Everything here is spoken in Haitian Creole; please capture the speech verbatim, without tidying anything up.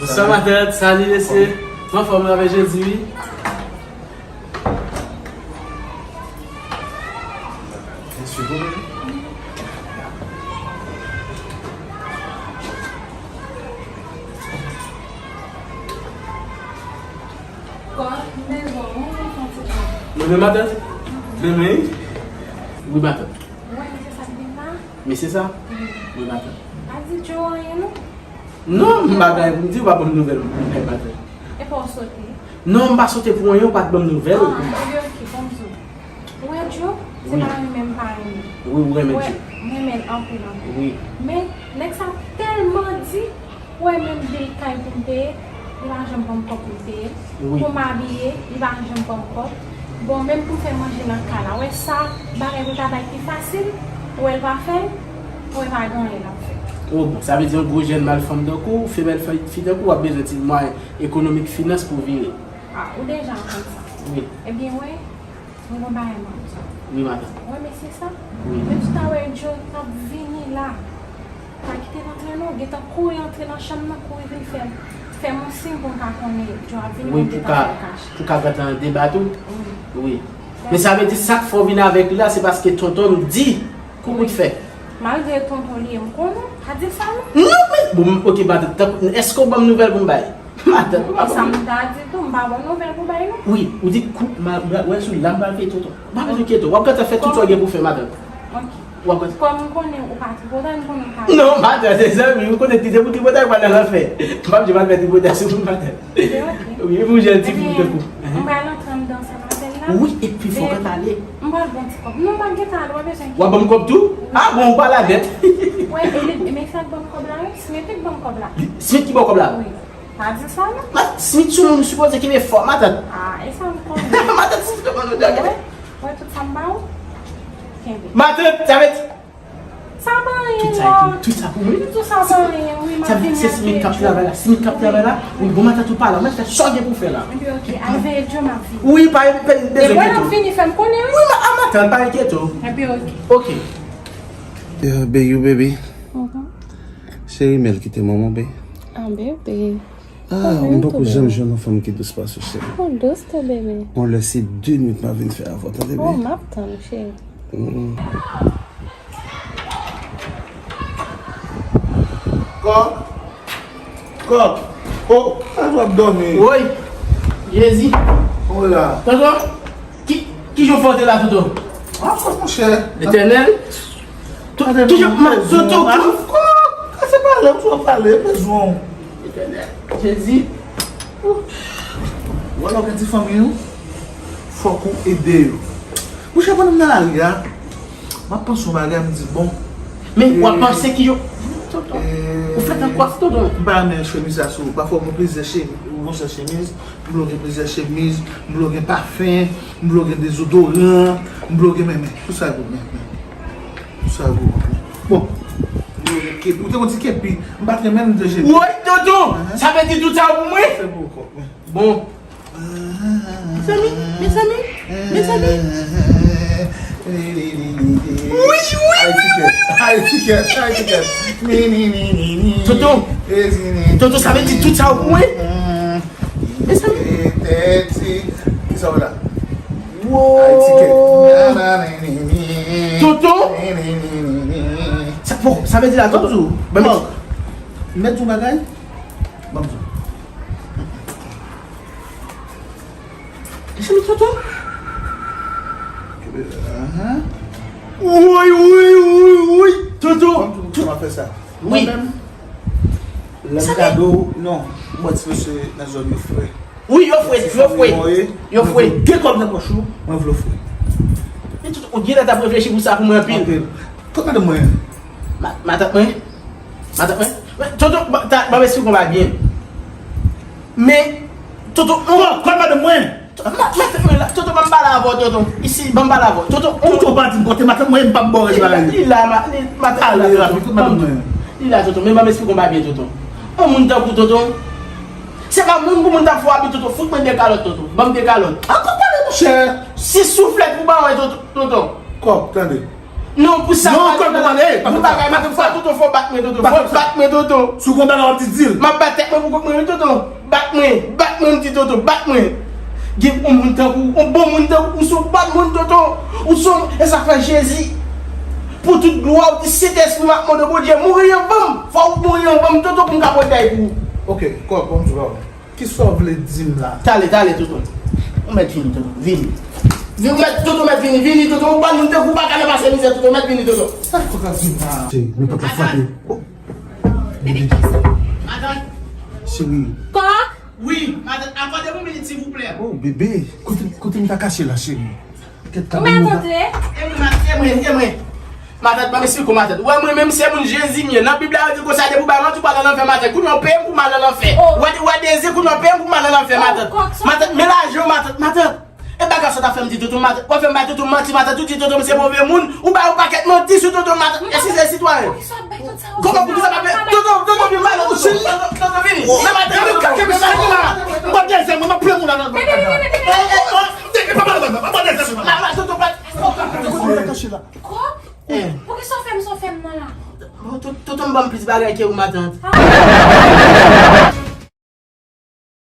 Sa matant, salut mesye. Mwen anfòm avèk Jezi wi. Mwen menm matant? Mwen menm? Wi matant. Mesye sa? Wi matant. Non, m pa gen anyen pou m di, ou pa ban m nouvèl pou m bay matant. Epa w sote? Non, m pa sote pou anyen, ou pa t ban m nouvèl pou m bay. Ah, ebyen oke, ban m di w. Ou wè Djo, se pa renmen m pa renmen. Wi, ou renmen Djo. M renmen l anpil, anpil. Wi. Men, nèg sa tèlman di, ou wè menm bil kay pou m peye, li pa janm ban m kòb pou m peye. Wi. Pou m abiye, li pa janm ban m kòb. Bon, menm pou m fè manje nan kay la, ou wè sa, bagay pou l ta bay pi fasil, ou wè l pa fè l, ou wè pa gen anyen l ap fè. Oh, bon, sa vle di yon gwo jèn malfanm tankou w, femèl fi tankou w, w ap bezwen ti mwayen ekonomik, finans pou w vire. Ah, ou deja konn sa. Wi. Ebyen, wè, Mwen gon bagay mwen ap di w. Wi, matant. Ou wè mesye sa? Wi. Depi talè Djo t ap vini la, pa kite l antre non, gentan kouri antre nan chanm nan, kouri vin fè, fè m yon siy pou m ka konnen Djo ap vini, wi, pou ka, pou ka gad nan deba tou. Wi. Wi. Men sa vle di sa k fè w vin avèk li la, se paske tonton m di, kou bout fè. Malgre tonton li ye, m konnen, pa di sa non. Non, men, bon, oke, matant, tankou, èske w ban m nouvèl pou m bay? Matant, ou pa ban m. E sa m ta di tou, m pa ba w nouvèl pou bay non. Wi, ou di kou, ma, ma, wè sou la, m pral fè tonton. M pa bezwen kite w. W ap gentan fè tout sa w gen pou w fè, matant. Oke. W ap gentan. Kòm m konnen ou pa tripotay, m konnen ou pa. Non, matant, se zanmi, m konnen ki se pou tripotay, ou pral nan lanfè. M p ap di w al fè tripotay sou moun, matant. Oke, oke. Wi, e pou jèn ti fi tankou. Ebyen, m pral antre anndan sa matèl la. Wi, epi fò w gentan ale. M pral ba w ti kòb. Non, m pa gentan ale, w ap bezwen. W ap ban m kòb tou? Wi. Ah, bon, ou pa la nèt. Wè, e li, men sa k ban m kòb la, wi. Smith ki ban m kòb la. Smith ki ba w kòb la? Wi. Pa di sa non. Matant, Smith se yon moun ou sipoze kenbe fò, matant. Ah, e sa m konnen. Matant, Smith se yon moun ou dwe kenbe. Wè, wè tout sa m ba w. Kenbe. Matant, sa vle di. Sa pa anyen non. Tout sa pou mwen. Tout sa pa anyen, wi, m ap vini. Sa vle di se Smith k ap travay la. Smith k ap travay la. Wi, bon, matant ou pa la. Mwen fè sa w gen pou fè la. Epi oke, al veye Djo, m ap vini. Wi, pa, pa bezwen enkyete w. Lè w vini, fè m konnen, wi. Wi, ma, ah, matant, pa enkyete w. Epi oke. Oke. Yeah, baby, baby. Cheri, men l kite manman, be. Ah, bebe. Ah, m poko janm jwenn yon fanm ki dous pase w, cheri. Ou dous tou, bebe. Yon lè se de nwit m ap vin fè avè w, tande, be. Oh, m ap tann, cheri. Mm. Kòk. Kòk. Oh, sa w ap dòmi? Woy. Jezi. Oh la. Tonton, ki, ki jan w fè w te la, tonton? Ah, kòk, monchè. Letènèl. Tout, ki jan, ma, tonton, ki jan. Kòk, kase pale, ou twò pale, bezwen w. Letènèl. Jezi. Ou wè lè w gen ti fanmi w, fòk ou ede yo. Monchè, pandan m nan lari a, m ap panse yon bagay, m di, bon. Men, w ap panse ki yo. Tonton. Ou fèt an kwaf, tonton. M pa renmen chemiz sa sou ou. Pafwa, ou gen plizyè chemiz, ou gon sèl chemiz, m vle w gen plizyè chemiz, m vle w gen pafen, m vle w gen dezodoran, m vle w gen, men, men, tout sa yo, men, men. Tout sa yo, men. Bon. M vle w gen kepi. Ou te gon ti kepi, m pa t renmen l, m te jete. Woy, tonton! Sa vle di tout sa yo pou mwen? Se pou ou, kòk, men. Bon. Mezanmi, mezanmi, mezanmi. Wi, wi, wi. Ay, tikèt. Ay, tikèt. Ay, tikèt. Ni, ni, ni, ni, ni. Tonton. Tonton, sa vle di tout sa yo pou mwen? Mezanmi. Ki sa w la? Ay, tikèt. Tonton. Sa, bon, sa vle di la, tonton. Ban m di yon bagay. Ban m di. Mezanmi, tonton. Woy, woy, woy, woy. Tonton. Kòman w fè sa? Wi. Mwen menm, lè m gade w, non, m wè ti mesye nan zòn yo fre. Wi, yo fre, yo fre. Yo fre. Gen kòb nan pòch ou, mwen vle w fre. Men tonton, ou genlè t ap reflechi pou sa pou mwen anpil. Anpil. Kot madanm mwen? Ma-, matant mwen? Matant mwen? Men, tonton, ban, ta, ban m esplike w bagay byen. Men, tonton, on. Kot madanm mwen? Ma-, matant mwen la, tonton, ban m pale avè w, tonton. Isi, ban m pale avè w. Tonton, on. Tonton, pa di m kote matant mwen, m p ap ba w rès bagay. Li la, ma-, li, matant mwen la, tonton. Kot madanm mwen? Li la, tonton, men ban m esplike w bagay byen, tonton. On moun tankou tonton, se pa moun pou moun t ap fè w abi, tonton. Fout mwen de kalòt, tonton. Ban m de kalòt. Ankò pale, monchè. Sis souflèt pou ba w, tonton, tonton. Kòk, tande. Non, pou sa. Non, kòl pou mwen, eh, pa fè sa. Bagay, pa fè sa. Toto, fò bat mwen, Toto. Fò bat mwen, Toto. Si w gen bagay w ap di, di l. M ap bat tèt mwen pou kont mwen, wi, Toto. Bat mwen, bat mwen, m di Toto, bat mwen. Gen yon moun tankou, yon bon moun tankou, ou se yon bon moun, Toto. Ou se yon, e sa fè Jezi. Pou tout glwa, ou di Sentespri, m ap mande Bondye, mouri anvan m. Fò ou mouri anvan m, Toto, pou m ka pran kay pou ou. Ok, kòl, bon, m di w. Kisa w vle di m la? Tale, tale, Toto. Ou mèt vini, Toto. Vini. Vini, ou mèt, Toto mèt vini. Vini, Toto. Ou pa moun tankou ou pa ka nan pase mizè, Toto. Ou mèt vini, Toto. Sa k fè w ka di m la? Cheri, men pòt la frape. Oh. Bebe, kisa? Matant. Cheri. Kòk? Wi, matant. Akòde m yon minit, silvouplè. Oh, bebe. Kote, kote m ta kache la, cheri? Ou mèt antre. E mwen, e mwen, e mwen. Matant, ban m esplike w, matant. Ou wè mwen menm se moun Jezi m ye. Nan Bib la, yo di konsa, depi w bay manti, ou pral nan lanfè, matant. Kounye a, ou peye m pou m al nan lanfè. Ou wè, ou wè Dezi, kounye a, ou peye m pou m al nan lanfè, matant. Matant, men lajan w, matant, matant. E bagay sa w ta fè m di Toto, matant. Ou fè m bay Toto manti, matant, ou di Toto m se move moun. Ou bay yon pakèt manti sou Toto, matant. Èske se sitwayen? Kòman pou ki sa pa fè? Toto, Toto, vin bay non, Toto, Toto, Toto, vini. Men matant, Toto, men matant. M pa dèzè, mwen, m ap pran moun la nan. Eh, eh, oh. Papa, papa, papa, papa, papa, papa. Mwen kache la. Kòk? Eh. Poukisa w fè m sa w fè m nan la? Bon, Toto, Toto m ban m plis bagay ke ou, matant. Ah.